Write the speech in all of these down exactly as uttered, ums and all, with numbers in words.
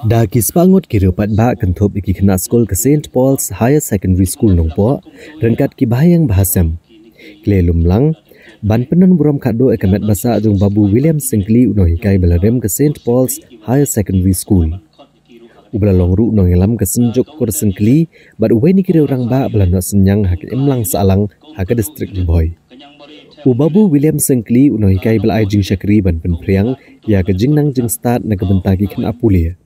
Da ki spah ngut ki riewpaidbah kynthup ïa ki khynnah skul ka Saint Paul's Higher Secondary School Nongpoh, ryngkat ki bahaïing bahasem, ki la lum lang ban pynbun burom khadduh ïa ka met ba sah jong Babu William Syngkli, u nonghikai ba la rim ka Saint Paul's Higher Secondary School, uba la long ruh u nongïalam ka Synjuk Kur Syngkli, bad uwei na ki riew rangbah ba la noh synñiang ha ka imlang sahlang ha ka district Ri Bhoi. U Babu William Syngkli, u nonghikai ba la ai jingshakri ban pynphriang ïa ka jingnang jingstad na ka bynta ki khynnah pule,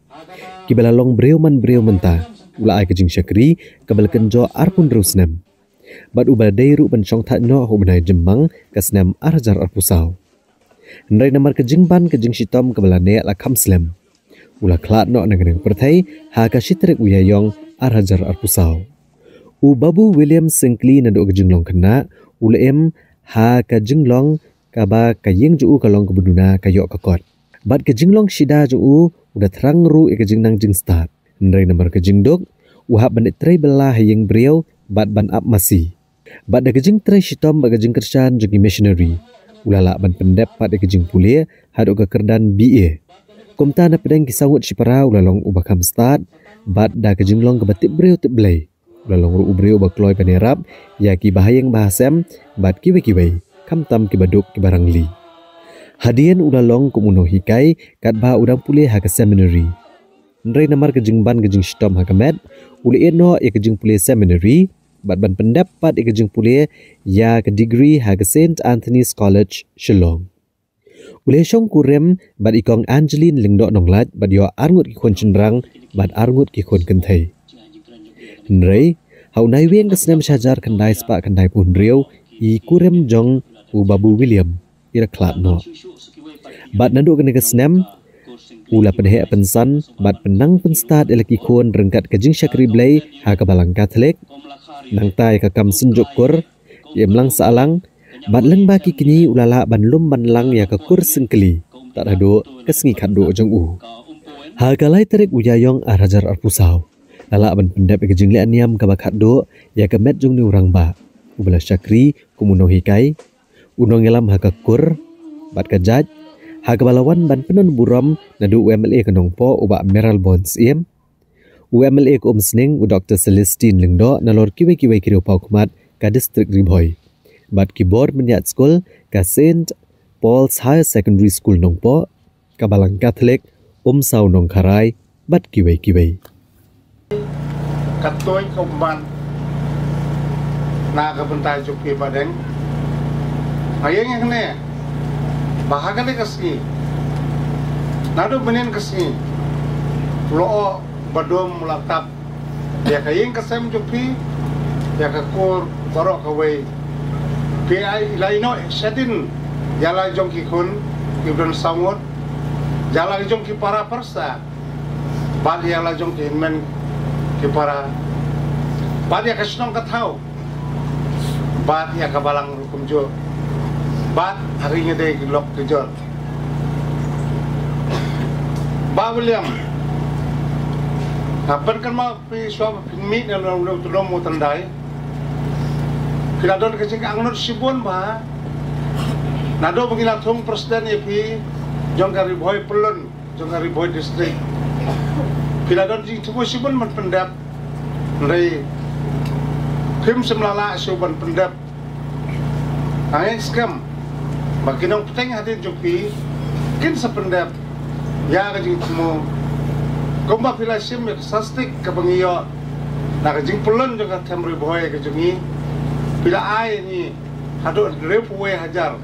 kiba la long briew man briew mynta, u la ai ka jingshakri kaba la kynjoh arphew hynriew snem, bad uba la dei ruh ban shongthait noh ha u bnai Jymmang ka snem ar hajar arphew saw. Hynrei namar ka jingban ka jingshitom kaba la neh la kham slem, u la khlad noh na ka neng pyrthei ha ka shi tarik u Ïaïong ar hajar arphew saw. U Babu William Syngkli, naduh ka jinglong khynnah u la im ha ka jinglong kaba ka ïing jong u ka long kaba duna ka ïoh ka kot, bad ka jinglong shida jong u u da thrang ruh ïa ka jingnang jingstad. Hynrei namar ka jingduk, u hap ban leit trei bylla ha ïing briew bad ban ap masi. Bad da ka jingtrei shitom bad ka jingkyrshan jong ki missionary, u la lah ban pyndep pat ïa ka jingpule haduh ka kyrdan B A. Kumta, na pdeng ki saw ngut shipara u la long uba kham stad, bad da ka jinglong kaba tip briew tip Blei, u la long ruh u briew uba kloi ban ïarap ïa ki bahaïing bahasem bad kiwei kiwei, khamtam kiba duk kiba rangli. Hadien u la long kum u nonghikai, katba u dang pule ha ka seminary. Hynrei namar ka jingban ka jingshitom ha ka met, u la ïeh noh ïa ka jingpule seminary bad ban pyndep pat ïa ka jingpule ïa ka degree ha ka Saint Anthony's College, Shillong. U la shong kurim bad i Kong Angeline Lyngdoh Nonglait bad ïoh arngut ki khun shynrang bad arngut ki khun kynthei. Hynrei ha u Naiwieng ka snem shi hajar khyndai spah khyndai phew hynriew, i kurim jong u Babu William i la khlad noh. Bad naduh kane ka snem u la pynheh pynsan bad pynnang pynstad ïa la ki khun ryngkat ka jingshakri Blei ha ka Balang Katholik, nangta ïa ka kam synjuk kur, ïa imlang sahlang, bad lyngba ki kñi u la lah ban lum ban lang ïa ka kur Syngkli tad haduh ka sngi khatduh jong u. Ha ka lai tarik u Ïaïong ar hajar arphew saw, la lah ban pyndep ïa ka jingleh niam kaba khatduh ïa ka met jong une u rangbah uba la shakri kum u nonghikai, u nongïalam ha ka kur bad ka jait, ha kaba la wan ban pynbun burom naduh u M L A ka Nongpoh, u Bah Mayralborn Syiem, u M L A ka Umsning, u Doktor Celestine Lyngdoh, nalor kiwei kiwei ki riewpawkhmat ka district Ri Bhoi, bad ki bor bniat skul ka Saint Paul's Higher Secondary School Nongpoh, ka Balang Katholik, Umsaw Nongkharai, bad kiwei kiwei. Ka toiñ ka umban na ka bynta jong phi Bah Deng. Nga ïeng ïa kane ba ha kane ka sngi, naduh mynnin ka sngi, u la ong ba dum u la tap ïa ka ïing ka sem jong phi, ïa ka kur baroh kawei. Phi ai la ïehnoh shadien ïa la jong ki khun kiba don saw ngut, ïa la jong ki para pyrsa, bad ïa la jong ki hynmen ki para, bad ïa ka shnong ka thaw, bad ïa ka balang ruh kumjuh, bad ha ki ngi dei ki lok ki jor. Bah William, nga pyrkhat ma phi shuwa ba phin mih na u Nongthymmai Tyndai, phi la don ka jingangnud shibun Bah. Naduh ba ngi la thung president ïa phi jong ka Ri Bhoi Pyllun, jong ka Ri Bhoi District, phi la don jingthmu shibun ban pyndep. Hynrei phim shym la lah shuh ban pyndep. Nga ngeit skhem ba ki nongpynteng hadien jong phi kin sa pyndep ïa ka jingthmu, kumba phi la shim ïa ka sastik kaba ngi ïoh na ka jingpyllun jong ka them Ri Bhoi ka jong ngi. Phi la ai ïa ngi haduh hynriewphew wei hajar.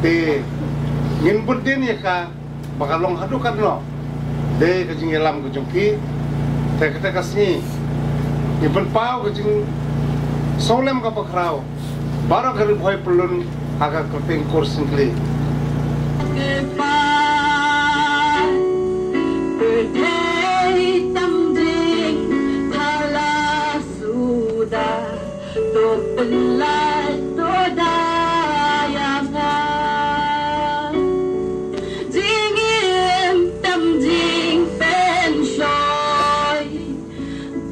Te ngin bud dien ïa ka ba ka long haduh katno. Dei ka jingïalam ka jong phi. Te kata ka sngi ngi pynpaw ka jingsngewlem kaba khraw baroh ka Ri Bhoi Pyllun ha ka kyrteng Kur Syngkli. Pyrthei tam ding thala suda. To pynlait to da ïa nga. Jingim tam jingpynshoi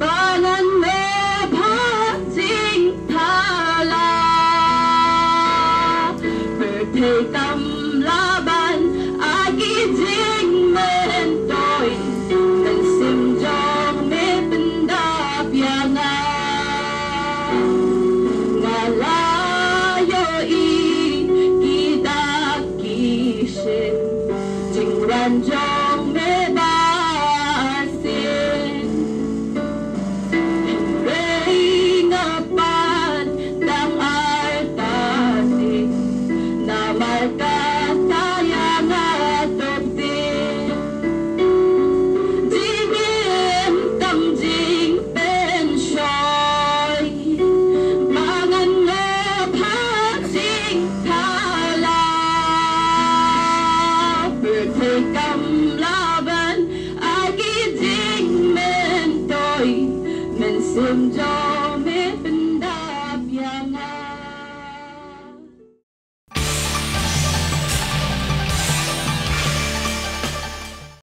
ba ngan me bha jingthala. Pyrthei kam lah ban ai ki jingmyntoi. Paidbah